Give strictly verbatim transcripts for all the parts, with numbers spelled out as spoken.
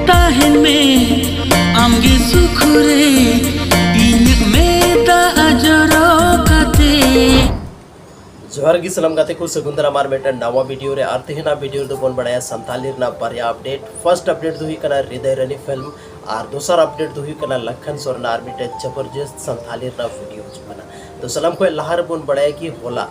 ᱛᱟᱦᱮᱱ ᱢᱮ ᱟᱢᱜᱮ ᱥᱩᱠ ᱨᱮ, ᱤᱧᱟᱹᱜ ᱢᱮᱫ ᱫᱟᱜ ᱡᱚᱨᱚ ᱠᱟᱛᱮ᱾ ᱡᱚᱦᱟᱨ ᱜᱮ ᱥᱟᱱᱟᱢ ᱜᱟᱛᱮ ᱠᱚ, ᱥᱟᱹᱜᱩᱱ ᱫᱟᱨᱟᱢ ᱟᱨ ᱢᱤᱫᱴᱮᱱ ᱱᱟᱣᱟ ᱵᱷᱤᱰᱤᱭᱳ ᱨᱮ᱾ ᱟᱨ ᱛᱮᱦᱮᱧᱟᱜ ᱵᱷᱤᱰᱤᱭᱳ ᱨᱮᱫᱚ ᱵᱚᱱ ᱵᱟᱲᱟᱭᱟ ᱥᱟᱱᱛᱟᱞᱤ ᱨᱮᱱᱟᱜ ᱵᱟᱨᱭᱟ ᱟᱯᱰᱮᱴ᱾ ᱯᱷᱟᱨᱥᱴ ᱟᱯᱰᱮᱴ ᱫᱚ ᱦᱩᱭᱩᱜ ᱠᱟᱱᱟ ᱦᱨᱤᱫᱚᱭ ᱨᱟᱱᱤ ᱯᱷᱤᱞᱢ, ᱟᱨ ᱫᱚᱥᱟᱨ ᱟᱯᱰᱮᱴ ᱫᱚ ᱦᱩᱭᱩᱜ ᱠᱟᱱᱟ ᱞᱟᱠᱷᱟᱱ ᱥᱚᱨᱮᱱ ᱟᱨ ᱢᱤᱫᱴᱮᱱ ᱡᱚᱵᱚᱨᱡᱚᱥᱛ ᱥᱟᱱᱛᱟᱞᱤ ᱨᱮᱱᱟᱜ ᱵᱷᱤᱰᱤᱭᱳ ᱦᱤᱡᱩᱜ ᱠᱟᱱᱟ᱾ ᱛᱚ ᱥᱟᱱᱟᱢ ᱠᱷᱚᱱ ᱞᱟᱦᱟ ᱨᱮᱵᱚᱱ ᱵᱟᱲᱟᱭᱟ ᱠᱤ ᱦᱚᱞᱟ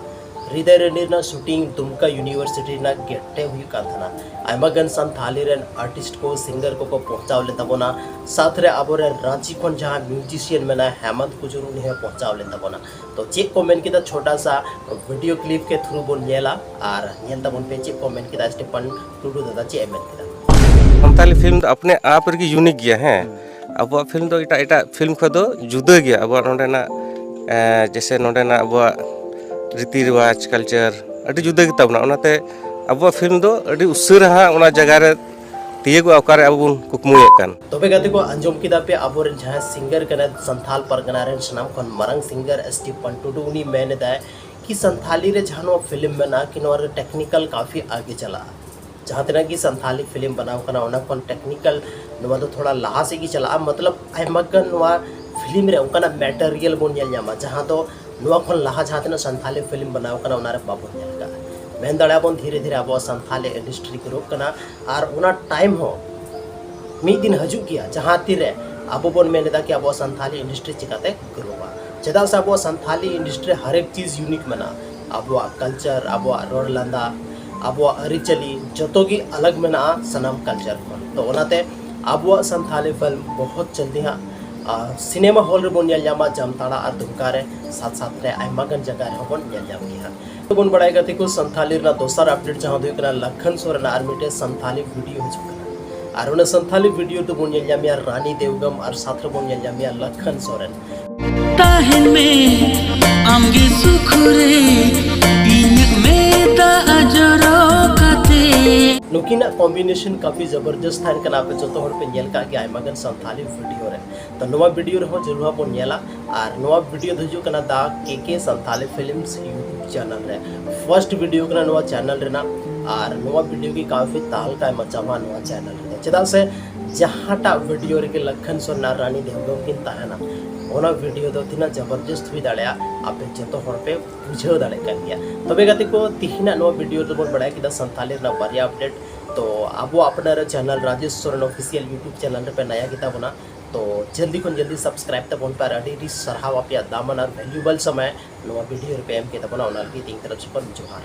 ᱦᱨᱤᱫᱚᱭ ᱨᱟᱱᱤ ᱨᱮᱱᱟᱜ ᱥᱩᱴᱤᱝ ᱫᱩᱢᱠᱟ ᱤᱭᱩᱱᱤᱵᱷᱟᱨᱥᱤᱴᱤ ᱨᱮᱱᱟᱜ ᱜᱮᱴ ᱨᱮ ᱦᱩᱭᱩᱜ ᱠᱟᱱ ᱛᱟᱦᱮᱱᱟ᱾ ᱟᱭᱢᱟ ᱜᱟᱱ ᱥᱟᱱᱛᱟᱞᱤ ᱨᱮᱱ ᱟᱨᱴᱤᱥᱴ ᱠᱚ, ᱥᱤᱝᱜᱟᱨ ᱠᱚᱠᱚ ᱯᱚᱦᱪᱟᱣ ᱞᱮᱱ ᱛᱟᱵᱚᱱᱟ᱾ ᱥᱟᱛ ᱨᱮ ᱟᱵᱚᱨᱮᱱ ᱨᱟᱸᱪᱤ ᱠᱷᱚᱱ ᱡᱟᱦᱟᱸ ᱢᱤᱣᱡᱤᱥᱤᱭᱟᱱ ᱢᱮᱱᱟᱭᱟ ᱦᱮᱢᱟᱱᱛ ᱠᱩᱡᱩᱨ, ᱩᱱᱤ ᱦᱚᱸ ᱯᱚᱦᱪᱟᱣ ᱞᱮᱱ ᱛᱟᱵᱚᱱᱟ᱾ ᱛᱚ ᱪᱮᱫ ᱠᱚ ᱢᱮᱱ ᱠᱮᱫᱟ, ᱪᱷᱳᱴᱟ ᱥᱟ ᱵᱷᱤᱰᱤᱭᱳ ᱠᱞᱤᱯ ᱠᱮ ᱛᱷᱨᱩ ᱵᱚᱱ ᱧᱮᱞᱟ ᱟᱨ ᱧᱮᱞ ᱛᱟᱵᱚᱱ ᱯᱮ ᱪᱮᱫ ᱠᱚ ᱢᱮᱱ ᱠᱮᱫᱟ ᱥᱴᱤᱯᱷᱟᱱ ᱴᱩᱰᱩ ᱫᱟᱫᱟ, ᱪᱮᱫ ᱮ ᱢᱮᱱ ᱠᱮᱫᱟ᱾ ᱥᱟᱱᱛᱟᱞᱤ ᱯᱷᱤᱞᱢ ᱫᱚ ᱟᱯᱱᱮ ᱟᱯ ᱨᱮᱜᱮ ᱭᱩᱱᱤᱠ ᱜᱮᱭᱟ᱾ ᱦᱮᱸ, ᱟᱵᱚᱣᱟᱜ ᱯᱷᱤᱞᱢ ᱫᱚ ᱮᱴᱟᱜ ᱮᱴᱟᱜ ᱯᱷᱤᱞᱢ ᱠᱷᱚᱱ ᱫᱚ ᱡᱩᱫᱟᱹ ᱜᱮᱭᱟ᱾ ᱟᱵᱚᱣᱟᱜ ᱱᱚᱰᱮᱱᱟᱜ, ᱮᱸ, ᱡᱮᱥᱮ ᱱᱚᱰᱮᱱᱟᱜ ᱟᱵᱚᱣᱟᱜ ᱨᱤᱛᱤ ᱨᱮᱣᱟᱡᱽ, ᱠᱟᱞᱪᱟᱨ ᱟᱹᱰᱤ ᱡᱩᱫᱟᱹ ᱜᱮᱛᱟ ᱵᱚᱱᱟ᱾ ᱚᱱᱟᱛᱮ ᱟᱵᱚᱣᱟᱜ ᱯᱷᱤᱞᱢ ᱫᱚ ᱟᱹᱰᱤ ᱩᱥᱟᱹᱨᱟ ᱦᱟᱸᱜ ᱚᱱᱟ ᱡᱟᱭᱜᱟ ᱨᱮ ᱛᱤᱭᱟᱹᱜᱚᱜᱼᱟ, ᱚᱠᱟᱨᱮ ᱟᱵᱚ ᱵᱚᱱ ᱠᱩᱠᱢᱩᱭᱮᱫ ᱠᱟᱱ᱾ ᱛᱚᱵᱮ ᱜᱟᱛᱮ ᱠᱚ, ᱟᱸᱡᱚᱢ ᱠᱮᱫᱟ ᱯᱮ, ᱟᱵᱚᱨᱮᱱ ᱡᱟᱦᱟᱸᱭ ᱥᱤᱝᱜᱟᱨ ᱠᱟᱱᱟᱭ ᱥᱟᱱᱛᱟᱞ ᱯᱟᱨᱜᱟᱱᱟ ᱨᱮᱱ ᱥᱟᱱᱟᱢ ᱠᱷᱚᱱ ᱢᱟᱨᱟᱝ ᱥᱤᱝᱜᱟᱨ ᱥᱴᱤᱯᱷᱟᱱ ᱴᱩᱰᱩ, ᱩᱱᱤ ᱢᱮᱱ ᱮᱫᱟᱭ ᱠᱤ ᱥᱟᱱᱛᱷᱟᱞᱤ ᱨᱮ ᱡᱟᱦᱟᱸ ᱱᱚᱣᱟ ᱯᱷᱤᱞᱢ ᱢᱮᱱᱟᱜᱼᱟ ᱠᱤ ᱱᱚᱣᱟ ᱨᱮ ᱴᱮᱠᱱᱤᱠᱟᱞ ᱠᱟᱯᱷᱤ ᱟᱜᱮ ᱪᱟᱞᱟᱜᱼᱟ᱾ ᱡᱟᱦᱟᱸ ᱛᱤᱱᱟᱹᱜ ᱜᱮ ᱥᱟᱱᱛᱷᱟᱞᱤ ᱯᱷᱤᱞᱢ ᱵᱮᱱᱟᱣ ᱠᱟᱱᱟ, ᱚᱱᱟ ᱠᱷᱚᱱ ᱴᱮᱠᱱᱤᱠᱟᱞ ᱱᱚᱣᱟ ᱫᱚ ᱛᱷᱚᱲᱟ ᱞᱟᱦᱟ ᱥᱮᱫ ᱜᱮ ᱪᱟᱞᱟᱜᱼᱟ᱾ ᱢᱚᱛᱞᱚᱵ ᱟᱭᱢᱟ ᱜᱟᱱ ᱱᱚᱣᱟ ᱯᱷᱤᱞᱢ ᱨᱮ ᱚᱱᱠᱟᱱᱟᱜ ᱢᱮᱴᱮᱨᱤᱭᱟᱞ ᱵᱚᱱ ᱧᱮᱞ ᱧᱟᱢᱟ ᱡᱟᱦᱟᱸ ᱫᱚ ᱱᱚᱣᱟ ᱠᱷᱚᱱ ᱞᱟᱦᱟ ᱡᱟᱦᱟᱸ ᱛᱤᱱᱟᱹᱜ ᱥᱟᱱᱛᱷᱟᱞᱤ ᱯᱷᱤᱞᱢ ᱵᱮᱱᱟᱣ ᱠᱟᱱᱟ, ᱚᱱᱟ ᱨᱮ ᱵᱟᱵᱚᱱ ᱧᱮᱞ ᱟᱠᱟᱫᱼᱟ᱾ ᱢᱮᱱ ᱫᱟᱲᱮᱭᱟᱜᱼᱟ ᱵᱚᱱ ᱫᱷᱤᱨᱮ ᱫᱷᱤᱨᱮ ᱟᱵᱚᱣᱟᱜ ᱥᱟᱱᱛᱷᱟᱞᱤ ᱤᱱᱰᱟᱥᱴᱨᱤ ᱜᱨᱳᱜ ᱠᱟᱱᱟ᱾ ᱟᱨ ᱚᱱᱟ ᱴᱟᱭᱤᱢ ᱦᱚᱸ ᱢᱤᱫ ᱫᱤᱱ ᱦᱤᱡᱩᱜ ᱜᱮᱭᱟ ᱡᱟᱦᱟᱸ ᱛᱤᱨᱮ ᱟᱵᱚ ᱵᱚᱱ ᱢᱮᱱ ᱮᱫᱟ ᱠᱤ ᱟᱵᱚᱣᱟᱜ ᱥᱟᱱᱛᱷᱟᱞᱤ ᱤᱱᱰᱟᱥᱴᱨᱤ ᱪᱤᱠᱟᱛᱮ ᱜᱨᱳᱜᱼᱟ᱾ ᱪᱮᱫᱟᱜ ᱥᱮ ᱟᱵᱚᱣᱟᱜ ᱥᱟᱱᱛᱷᱟᱞᱤ ᱤᱱᱰᱟᱥᱴᱨᱤ ᱨᱮ ᱦᱟᱨ ᱮᱠ ᱪᱤᱡᱽ ᱭᱩᱱᱤᱠ ᱢᱮᱱᱟᱜᱼᱟ᱾ ᱟᱵᱚᱣᱟᱜ ᱠᱟᱞᱪᱟᱨ, ᱟᱵᱚᱣᱟᱜ ᱨᱚᱲ ᱞᱟᱸᱫᱟ, ᱟᱵᱚᱣᱟᱜ ᱟᱹᱨᱤᱪᱟᱹᱞᱤ ᱡᱚᱛᱚ ᱜᱮ ᱟᱞᱟᱜᱽ ᱢᱮᱱᱟᱜᱼᱟ ᱥᱟᱱᱟᱢ ᱠᱟᱞᱪᱟᱨ ᱠᱷᱚᱱ᱾ ᱛᱚ ᱚᱱᱟᱛᱮ ᱟᱵᱚᱣᱟᱜ ᱥᱟᱱᱛᱷᱟᱞᱤ ᱯᱷᱤᱞᱢ ᱵᱚᱦᱩᱛ ᱡᱚᱞᱫᱤ ᱦᱟᱸᱜ, ᱟᱨ ᱥᱤᱱᱮᱢᱟ ᱦᱚᱞ ᱨᱮᱵᱚᱱ ᱧᱮᱞ ᱧᱟᱢᱟ, ᱡᱟᱢᱛᱟᱲᱟ ᱟᱨ ᱫᱩᱢᱠᱟ ᱨᱮ, ᱥᱟᱛ ᱥᱟᱛ ᱨᱮ ᱟᱭᱢᱟ ᱜᱟᱱ ᱡᱟᱭᱜᱟ ᱨᱮᱦᱚᱸ ᱵᱚᱱ ᱧᱮᱞ ᱧᱟᱢ ᱜᱮᱭᱟ᱾ ᱛᱚᱵᱚᱱ ᱵᱟᱲᱟᱭ ᱜᱟᱛᱮ ᱠᱚ, ᱥᱟᱱᱛᱷᱟᱞᱤ ᱨᱮᱱᱟᱜ ᱫᱚᱥᱟᱨ ᱟᱯᱰᱮᱴ ᱡᱟᱦᱟᱸ ᱫᱚ ᱦᱩᱭᱩᱜ ᱠᱟᱱᱟ ᱞᱟᱠᱷᱟᱱ ᱥᱚᱨᱮᱱᱟᱜ ᱟᱨ ᱢᱤᱫᱴᱮᱡ ᱥᱟᱱᱛᱷᱟᱞᱤ ᱵᱷᱤᱰᱤᱭᱳ ᱦᱤᱡᱩᱜ ᱠᱟᱱᱟ᱾ ᱟᱨ ᱚᱱᱟ ᱥᱟᱱᱛᱷᱟᱞᱤ ᱵᱷᱤᱰᱤᱭᱳ ᱫᱚᱵᱚᱱ ᱧᱮᱞ ᱧᱟᱢᱮᱭᱟ ᱨᱟᱱᱤ ᱫᱮᱣᱜᱟᱢ ᱟᱨ ᱥᱟᱛᱷ ᱨᱮᱵᱚᱱ ᱧᱮᱞ ᱧᱟᱢᱮᱭᱟ ᱞᱟᱠᱷᱟᱱ ᱥᱚᱨᱮᱱ᱾ ᱛᱟᱦᱮᱱ ᱢᱮ ᱟᱢᱜᱮ ᱥᱩᱠ ᱨᱮ, ᱤᱧᱟᱹᱜ ᱢᱮᱫ ᱫᱟᱜ ᱡᱚᱨᱚ ᱠᱟᱛᱮ᱾ ᱱᱩᱠᱤᱱᱟᱜ ᱠᱚᱢᱵᱤᱱᱮᱥᱚᱱ ᱠᱟᱯᱷᱤ ᱡᱚᱵᱚᱨᱡᱚᱥᱛ ᱛᱟᱦᱮᱱ ᱠᱟᱱᱟ᱾ ᱟᱯᱮ ᱡᱚᱛᱚ ᱦᱚᱲ ᱯᱮ ᱧᱮᱞ ᱠᱟᱜ ᱜᱮᱭᱟ ᱟᱭᱢᱟ ᱜᱟᱱ ᱥᱟᱱᱛᱷᱟᱞᱤ ᱵᱷᱤᱰᱤᱭᱳ ᱨᱮ᱾ ᱛᱚ ᱱᱚᱣᱟ ᱵᱷᱤᱰᱤᱭᱳ ᱨᱮᱦᱚᱸ ᱡᱟᱹᱨᱩᱲ ᱦᱟᱸᱜ ᱵᱚᱱ ᱧᱮᱞᱟ᱾ ᱟᱨ ᱱᱚᱣᱟ ᱵᱷᱤᱰᱤᱭᱳ ᱫᱚ ᱦᱤᱡᱩᱜ ᱠᱟᱱᱟ ᱫᱟ ᱠᱮ ᱠᱮ ᱥᱟᱱᱛᱷᱟᱞᱤ ᱯᱷᱤᱞᱢᱥ ᱭᱩᱴᱩᱵᱽ ᱪᱮᱱᱮᱞ ᱨᱮ᱾ ᱯᱷᱟᱨᱥᱴ ᱵᱷᱤᱰᱤᱭᱳ ᱠᱟᱱᱟ ᱱᱚᱣᱟ ᱪᱮᱱᱮᱞ ᱨᱮᱱᱟᱜ᱾ ᱟᱨ ᱱᱚᱣᱟ ᱵᱷᱤᱰᱤᱭᱳ ᱜᱮ ᱠᱟᱯᱷᱤ ᱛᱟᱦᱞᱠᱟᱭ ᱢᱟᱪᱟᱢᱟ ᱱᱚᱣᱟ ᱪᱮᱱᱮᱞ ᱨᱮᱫᱚ, ᱪᱮᱫᱟᱜ ᱥᱮ ᱡᱟᱦᱟᱸᱴᱟᱜ ᱵᱷᱤᱰᱤᱭᱳ ᱨᱮᱜᱮ ᱞᱟᱠᱠᱷᱟᱱ ᱥᱚᱨᱮᱱ ᱟᱨ ᱨᱟᱱᱤ ᱫᱮᱣᱜᱟᱢ ᱠᱤᱱ ᱛᱟᱦᱮᱱᱟ, ᱚᱱᱟ ᱵᱷᱤᱰᱤᱭᱳ ᱫᱚ ᱛᱤᱱᱟᱹᱜ ᱡᱚᱵᱚᱨᱡᱚᱥᱛ ᱦᱩᱭ ᱫᱟᱲᱮᱭᱟᱜᱼᱟ, ᱟᱯᱮ ᱡᱚᱛᱚ ᱦᱚᱲ ᱯᱮ ᱵᱩᱡᱷᱟᱹᱣ ᱫᱟᱲᱮᱭᱟᱜ ᱠᱟᱱ ᱜᱮᱭᱟ᱾ ᱛᱚᱵᱮ ᱜᱟᱛᱮ ᱠᱚ, ᱛᱤᱦᱤᱧᱟᱜ ᱱᱚᱣᱟ ᱵᱷᱤᱰᱤᱭᱳ ᱨᱮᱵᱚᱱ ᱵᱟᱲᱟᱭ ᱠᱮᱫᱟ ᱥᱟᱱᱛᱟᱞᱤ ᱨᱮᱱᱟᱜ ᱵᱟᱨᱭᱟ ᱟᱯᱰᱮᱴ᱾ ᱛᱚ ᱟᱵᱚ ᱟᱯᱱᱟᱨ channel Rajesh Soren official YouTube channel ᱨᱮᱯᱮ ᱱᱟᱭᱟ ᱜᱮᱛᱟ ᱵᱚᱱᱟ, ᱛᱚ ᱡᱚᱞᱫᱤ ᱠᱷᱚᱱ ᱡᱚᱞᱫᱤ ᱥᱟᱵᱥᱠᱨᱟᱭᱤᱵ ᱛᱟᱵᱚᱱ ᱯᱮ᱾ ᱟᱨ ᱟᱹᱰᱤ ᱟᱹᱰᱤ ᱥᱟᱨᱦᱟᱣ ᱟᱯᱮᱭᱟᱜ ᱫᱟᱢᱟᱱ ᱟᱨ ᱵᱷᱮᱞᱩᱵᱚᱞ ᱥᱚᱢᱚᱭ ᱱᱚᱣᱟ ᱵᱷᱤᱰᱤᱭᱳ ᱨᱮᱯᱮ ᱮᱢ ᱠᱮᱫ ᱛᱟᱵᱚᱱᱟ, ᱚᱱᱟ ᱞᱟᱹᱜᱤᱫ ᱤᱧ ᱛᱚᱨᱚᱯ ᱥᱮᱫ ᱠᱷᱚᱱ ᱡᱚᱦᱟᱨ᱾